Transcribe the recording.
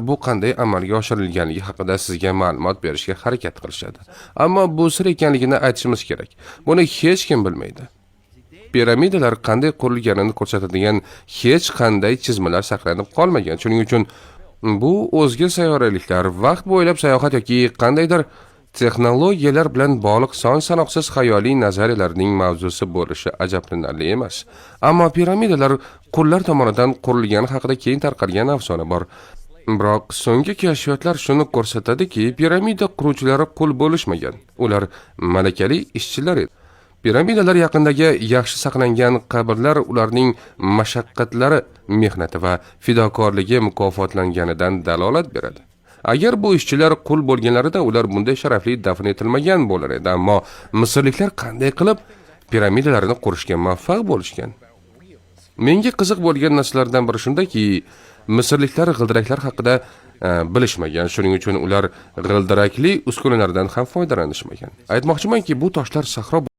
Bu qanday amalga oshirilganligi haqida sizga ma'lumot berishga harakat qilishadi. Ammo bu sir ekanligini aytishimiz kerak. Buni hech kim bilmaydi. Piramidalar qanday qurilganini ko'rsatadigan hech qanday chizmalar saqlanib qolmagan. Shuning uchun bu o'zga sayyoraliklar, vaqt bo'ylab sayohat yoki qandaydir texnologiyalar bilan bog'liq son sanoqsiz xayoliy nazariyalarning mavzusi bo'lishi ajablanarli emas. Ammo piramidalar qullar tomonidan qurilgani haqida keng tarqalgan afsona bor. Biroq so'nggi kashfiyotlar shuni ko'rsatadiki, piramida quruvchilari qul bo'lishmagan. Ular malakali ishchilar edi. Piramidalar yaqinidagi yaxshi saqlangan qabrlar ularning mashaqqatlari, mehnati va fidokorligi mukofotlanganidan dalolat beradi. Agar bu ishchilar qul bo'lganlarida, ular bunday sharafli dafn etilmagan bo'lar edi. Ammo misrliklar qanday qilib piramidalarni qurishga muvaffaq bo'lishgan? Menga qiziq bo'lgan narsalardan biri shundaki, misrliklar g'ildiraklar haqida bilishmagan. Shuning uchun ular g'ildirakli uskunalardan ham foydalanishmagan. Aytmoqchimanki, bu toshlar sahro